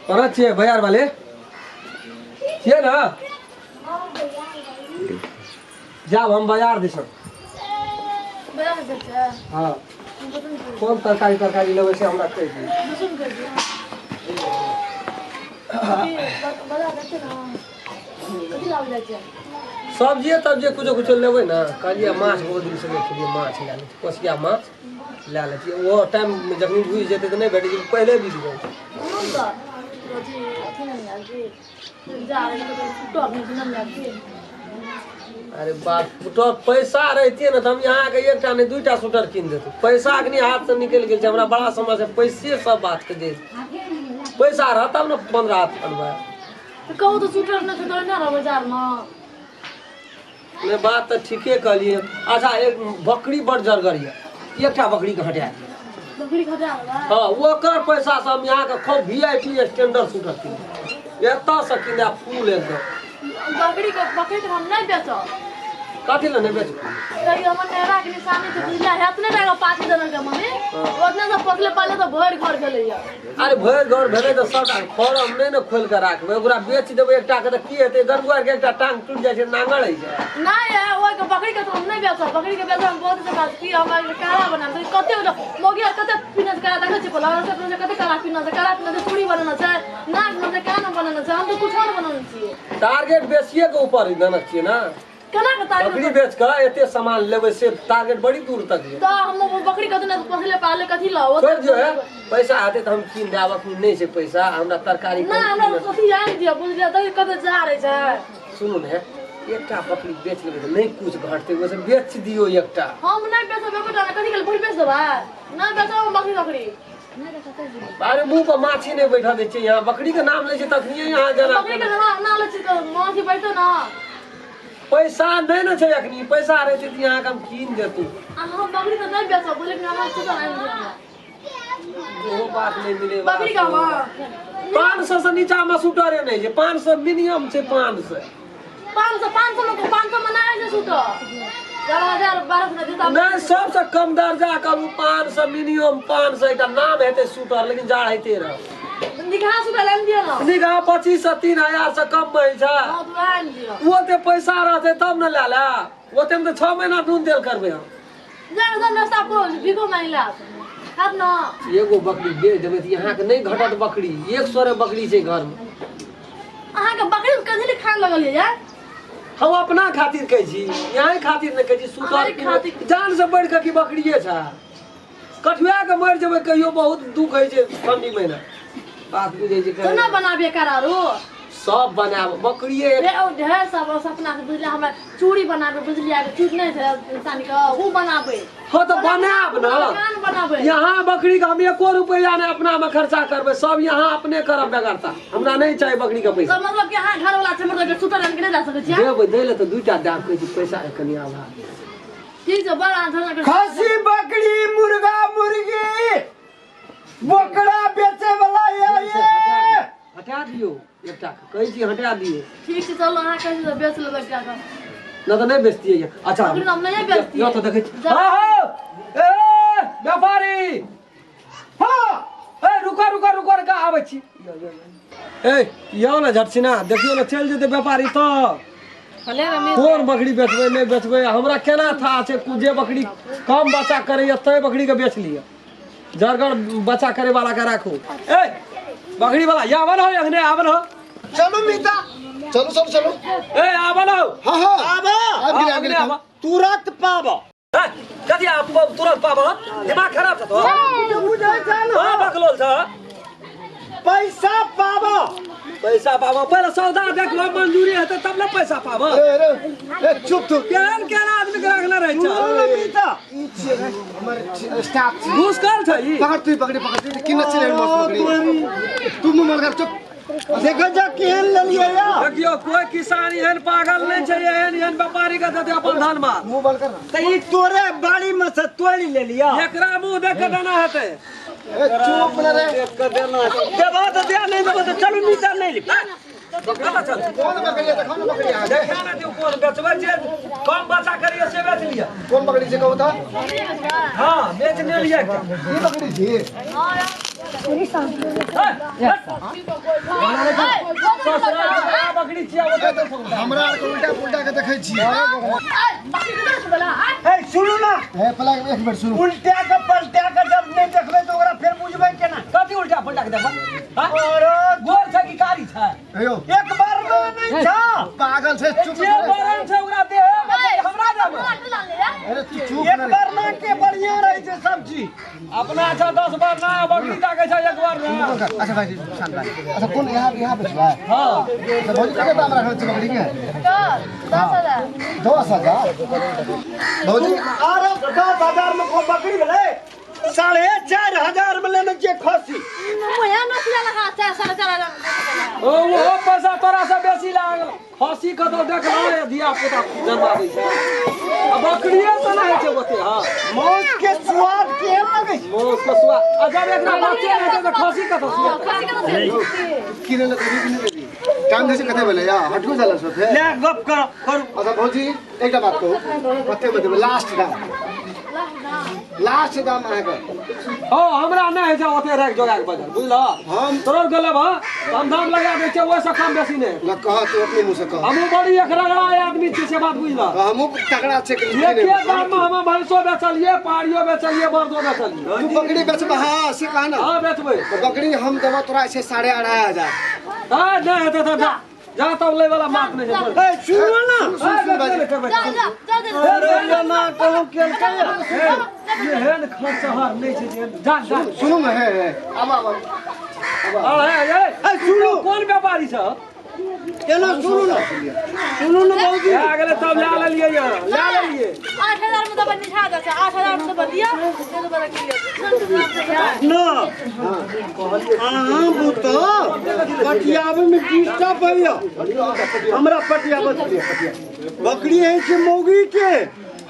कोना छियै भैयार वाले छियै ने? जाब हम बाजार दिसन। हाँ, कोन तरकारी तरकारी लेबै से हमरा कहि दियौ। सब्जिए तब्जिए कुछो कुछो लेबै ने। कहलियै माछ बहुत दिनसँ नहि खेलियै, माछ लए लै छी, कोसिया माछ लए लै छियै। ओहो टाइम जखनी घुसि जेतै तऽ नहि भेटै छै, पहिले बीत जाइ छै। अरे बाप, तो पैसा रहितियै ने तऽ हम अहाँके एकटा नहि दूटा स्वेटर कीन देतहुँ। पैसा अखनी हाथसँ निकलि गेल छै। हमरा बड़ा समस्या पैसे सब बातके जे पैसा रहत तब ने 15 हाथ अनबै। कहू तऽ स्वेटर नहि छै तऽ ओहिना रहबै बाजारमे। नहि, बात तऽ ठीके कहलियै। अच्छा, एक बकरी बड़ जरगर यऽ, एकटा बकरीके हटा दियौ। बकरी खटा देबै? हाँ, ओकर पैसा से हम यहाँ के खूब वीआईपी स्टैंडर्ड स्वेटर कीन देब, एतऽ से कीन देब फूल एकदम। बकरी के हम नहि बेचब। कथी लए नहि बेचबै? कहियो हमर नैहरा के निशानी छै, बुझलियै? हेतने टाका पाछू देने के मम्मी ओतने से पोसले पाले तऽ भरि घर भेलैया। अरे भरि घर भेलै तऽ सबटा फॉर्म नहि ने खोलि कऽ राखबै, ओकरा बेच देबै एकटा के तऽ की हेतै? गरुआ के एकटा टांग टूटि जाइ छै, नांगर होइ छै। नहि है, ओहि के बकरी के तऽ हम नहि बेचब। बकरी के बेचब हम बहुत टका की हमरा काला बनाब तऽ कते मौगी आर कते पीने छै काला, देखै छियै पला से कते काला पीना छै, काला पीना छै, चूड़ी बनाना छै, नाक में छै, कान में बनाना छै। हम तऽ कुछो नहि बनाने छियै। टारगेट बेसिए के ऊपर देने छियै ने। केना के टारगेट? बकरी बेच कऽ एते सामान लेबै से टारगेट बड़ी दूर तक ये। तऽ हम ओ बकरी कथी ने पोसले पाले कथी लाओ। छोड़ि दियौ हे, पैसा हेतै तऽ हम कीन देब, अखनी नहि छै पैसा हमरा। तरकारी ना, हमरा कथी आनि दिअ, बुझलियै? तऽ कतऽ जा रहे छै। सुनू ने, एकटा बकरी बेच लेबै तऽ नहि कुछ घटतै, ओहिसँ बेच दियौ एकटा। हम नहि बेचब एकोटा नहि। कथी के भरि बेच देबै? नहि बेचब हम बकरी बकरी। अरे मुंह पर माछी नहि बैठऽ दै छै। यहाँ बकरी के नाम लै छै तखनिये यहाँ जना। बकरी के नाम ना लै छी तऽ माछी बैठो ना। पैसा नहि ने छै अखनी, पैसा रहै छै तऽ यहाँ हम कीन देतू। आ हम बकरी तऽ नहि बेचब, लेकिन अहाँ सुतल आनि दिअ हमरा। ओहो बात नहि मिले। बकरी के हम 500 से नीचा मे सुटरे नहि छै, 500 मिनिमम छै, 500। 500, 500 में, 500 में नहि छै सुतल, 1000 1200 देता। नहि, सबसे कम दर्जा कहू 500, मिनिमम 500। एकटा नाम हेतै सुटर, लेकिन जाड़ हेते रह। निकाह सुतल आनि दिअ ने। निगाह 2500 3000 से कम मे होइ छै। हँ, तऽ वएह आनि दिअ। ओते पैसा रहतै तब ने लए ले, ओते मे तऽ 6 महीना नून तेल करबै हम। जा जा, नाश्ता करो, भीखो मांगि लायब हैत न। एगो बकरी बेच देबै तऽ यहाँके नहि घटत। बकरी 100 रे बकरी छै घरमे। अहाँके बकरी कथी लए खान लगल यार? हम अपना खातिर कहै छी, यहाँ खातिर नहि कहै छी। सुतल अहाँके खातिर। जान से बढ़ि कऽ की बकरिए छै? कठुआ के मरि जेबै कहियो, बहुत दुख होइ छै ठंडी महीना। बात बुझै छै? केना बनाबे करारू? सब बनाब बकरिए। रे ओ ढेर सब सपना के बुझलियै, हमरा चूड़ी बनाबे, बुझलियै? चूड़ी नहि छै इंसान के, उ बनाबे। हाँ तऽ बनाब ने। कान बनाबे। यहाँ बकरी के हम एको रुपया नहि अपना में खर्चा करबै, सब यहाँ अपने करब बेगरता। हमरा नहीं चाही बकरी के पैसा। तऽ मतलब कि अहाँ घर वाला छै, मतलब कि सुतल आनि के नहि दऽ सकै छियै? देबै, दै लए तऽ दूटा दाम कहै छी, पैसा के कनि अभाव। ठीक छै, बड़ अहाँ धरना कर। खस्सी बकरी मुर्गा मुर्गी बोकरा बेचे वाला ये ये हटा दियौ, एकटा के कहै छी हटा दियौ। ठीक छै, चलू, अहाँ कहै छी तऽ बेच लेबै एकटा के। नहि तऽ नहि बेचतियै। अच्छा, बकरी तऽ हम नहिये बेचतियै। यो तऽ देखै छी। हाँ हो, ए व्यापारी। हाँ। ए रुको रुको रुको रुको, आबै छी। ए यौ ने झटसिना, देखियौ ने, चलि जेतै व्यापारी तऽ कोन बकरी बेचबै नहि बेचबै हमरा केना था छै? जे बकरी कम बच्चा करैया तै बकरीके बेच लिअ, जरगर बच्चा करे वाला के राखू। ए बकरी वाला, या आबन हो, एखने आबन हो। चलू मीता, चलू चलू चलू। ए आबन हो। हाँ हाँ, आबा। आबि गेलै, आबि गेलै। आबा। तुरंत पाब। ए, कथी आप तुरंत पाब? दिमाग खराब छ तो? बुझै छ ने? हाँ, बकलोल छ। पैसा पाब। पैसा पाब, पहिले सौदा देख लो, मंजूरी हेतै तब ने पैसा पाब। अरे अरे ए, चुप तू। केहन केहन आदमी के रखने रहै छ? सुन मीता। ई छियै रे, हमर स्टाफ छी। घूस कल छ ई? पकड़ तू, पकड़ी पकड़ तू, किन छियै रे मस्त बकरी? तू मुंह मत कर, चुप। देखो जा, केहन लेलियै या। देखियौ, कोई किसान एहन पागल नहि छै, एहन एहन व्यापारी के देतै अपन धान माल। मुंह बंद कर ना। तऽ ई तोरे बाड़ी में से तोड़ि लेलिया? एकरा मुंह देख के देना हेतै। ए चुप ना रे। देबो तऽ दे, नहि देबो तऽ चलू मीता, नहि लेब। कतऽ चल कोन बकरी है देखो ना बकरी है देखा ना दियौ कोन बेचबै जे कम बचा करिए से बेच लिअ कोन बकरी छै कहू तऽ हाँ बेच नहि लिअ एकटा ई बकरी छी बकरी छियै ओतऽ हमरा आर के उल्टा पुल्टा के देखै छी ए सुनू ना हे पला एक मिनट सुनू उल्टा के पलटा के जब नहि देखबै तऽ ओकरा फेर बुझबै केना कथी उल्टा पुल्टा के देखबै अरे गोर छै कि कारी छै हे यौ एक बार ना नहि छा पागल छै चुप जे बरन छै ओकरा देह हमरा देबै अरे तू चुप एक ना रे। बार ना के बढ़िया रहै छै सब चीज अपना छै 10 बार ना बकरी ताकै छै एक बार ना अच्छा भाई शांत भाई अच्छा कोन यहाँ यहाँ बेचबै हाँ अच्छा भौजी कते दाम राखल छै बकरी के 10,000 भौजी अरे 10,000 में को बकरी भेलै 4,500 में लेने छियै खस्सी ओ वो पैसा तोरा से बेसी लागल खसी कतौ देखलहुँ ये धिया पुता जन्माबै छै आ बकरिए से नहि होइ छै ओते हाँ मौस के स्वाद केहन लगै छै मौस के स्वाद आ जब एकरा बच्चे नहि हेतै तऽ खसी कतौ सियतै किने ले देबी कि नहि देबी टाइम दै छै कते भेलै या हटको जाला सब फेर ले गप कर करू अच्छा भौजी एकटा बात कहू कते में देबै लास्ट दाम लास्ट दाम अहाँके हो हमरा नहि होइ छै ओते राखि जोगा के बजार बुझलह हम तोरो गेलब हँ हम दाम लगा दै छियै ओहिसँ कम बेसी नहि न कह तू अपने मुँह से कह हमहूँ बड़ी एक रगड़ा आदमी छी से बात बुझलह हमहूँ तगड़ा छै कि एके दाम में हम भैंसो बेचलिए पाड़ियो बेचलिए बरदो बेचलिए तू बकरी बेचबा हाँ से कह ना हाँ बेचबै तो बकरी हम देबो तोरा छै 2,500 हाँ नहि हेतै तऽ जा जा तब लै वाला बात नहि छै ए सुनू ना सुन सुन बाजी अरे ना कहू केलकै एहन खसहर नहि छै जे जा जा सुनू ने हे हे आब आब आ हे ए ए सुनू कोन व्यापारी छ केना सुनू ना सुनू ना भौजी भए गेलै तब लए लेलियै यहाँ लए लेलियै 8,000 में तो बनी छा दे 8,000 में तो बदिया नहीं तो बड़ा किया ना अहाँ बुत पटियाबै में डिस्टर्ब होइया हमरा पटियाबै बकरी है छै मौगी के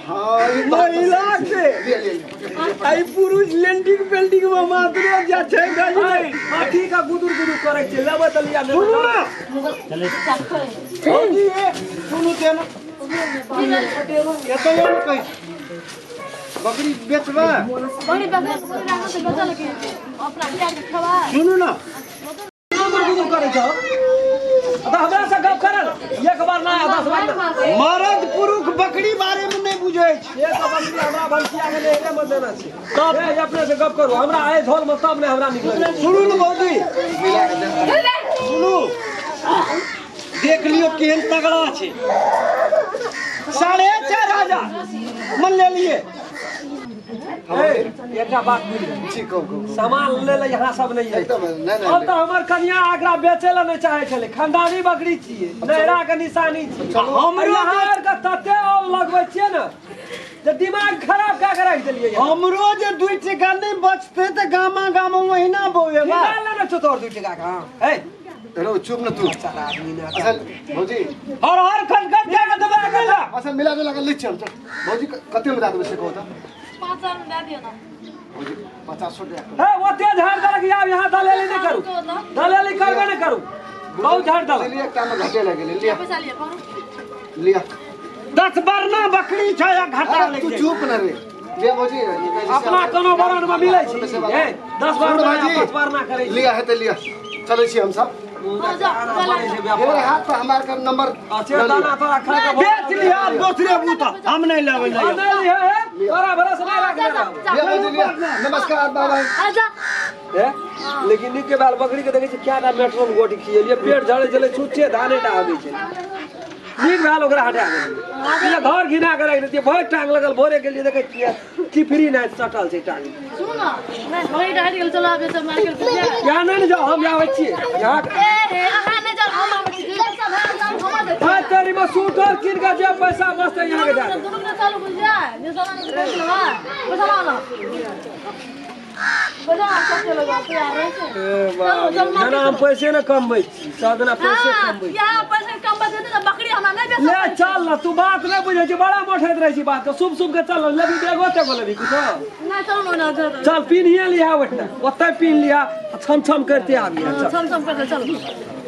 हाँ ई बात महिला के ले ले ले। आई पुरुष लेंडिंग पेल्डिंग में मात्र जा छै गली नहीं अथी का गुदुर गुदुर करै छै लेबै तऽ लिया सुनू ना भौजी ए सुनू ते ना एतऽ यौ ने कहै छी। बकरी बेचबै बड़ी बकरी राखो से बचा लगे अपना प्यार के खवा सुनू ना गुदुर गुदुर करै छौ तऽ हमरा से गप करल एक बार ना 10 बार ना मर्द पुरुष बकरी बारे में नहीं बुझै छै एक बकरी हमरा भनसिया के नहिरे में देना छै तब ए अपने से गप करू हमरा आइ झोल में तब नहि हमरा निकलै सुनू ने भौजी सुनू देख लियौ केहन तगड़ा छै 4,500 मन लेलिए एकटा बात बुझ जी कहू कहू सामान ले ले यहाँ सब नहीं है एकदम नहीं अब नहीं तऽ हमर कनिया एकरा बेचे ला नहीं चाहे छलै खानदानी बकरी छियै नैहरा के निशानी छियै हमरो यहाँ आर के तते औल लगबै छियै ने जे दिमाग खराब कए के राखि देलियै यहाँ। हमरो जे 2 टका नहीं बचते तऽ गामा गामा ओहिना बौएबा निकाल लेने छौ तोहर 2 टका के हाँ हे हेलो चुप न तू साला आदमी ने अच्छा भौजी हर हर खटखट जाके देबै अकेला अच्छा मिला जुला के लै छियै हम चल भौजी कते में दए देबै से कहू तऽ 5,000 में दे दियो ना भौजी 500 रुपया हे ओते झाड़ देलक आब यहाँ दलेली नहि करू दलेली करबे नहि करू बहुत झाड़ देलक लिअ एकटा में घटे लागि गेलै लिअ पैसा लिया करू लिअ 10 बरना बकरी छै आ घाटा अरे लागि तू जाइ चुप न रे लिअ भौजी अपना कोनो बरन में मिलै छै हे 10 बार सुन भाईजी। 5 बार ना करै छै लिअ हेतै लिअ चलै छी हम सब हां जा बनै छै व्यापार मेरे हाथ पर हमार के नंबर अच्छे दाना तोरा खा के बेच लिया दोसरे बूता हम नहीं लेबै हाँ, नहीं नहीं है हे तोरा भरोसा नहीं राखने रहब। लिअ भौजी लिअ नमस्कार बाबा आजा हे लेकिन नीक के बाल बकरी के देखै छी क्या टा मेट्रोन गोटी खिएलिए पेट झड़ै छलै छुच्छे धाने टा आबै छलै नीक भेल ओकरा हटा देलियै घर घिना के राखि देतियै भरि टांग लगल भोरे गेलियै देखै छियै चिफरी नहि सटल छै टांग सुन ना नहीं बकरी हट गेल चलो आबे सब मार्केट से यहाँ नहि ने जाउ हम आबै छियै यहाँ ए हे अहाँ नहीं जाओ हम आबै छी पैसा भए जाओ हम दे भाई तेरी में सूटर कीन के जे पैसा बचतै यहाँ के दए देबै। दोनों के चालू बुझ जाए निशाना नहीं पैसा लगा पैसा लाओ ना पैसा सब चलो जाते यार ऐसे चलो चल जेना हम पैसे ने कमबै छी सब दिना पैसे कमबै छी यहाँ पैसा कम बचे तो बकरी हमरा नहीं बेच ले चल ना तू बात नहीं बुझै छी बड़ा मोठैत रहै छी बात के सुब सुब के चल लेबी बेगो तेगो लेबी कुछो नहीं चलो ना चलो चल पिन्हिए लिहा ओहिठिना ओतै पिन्ह लिहा आ छम छम करते आबिहे चल छम छम करते चलो।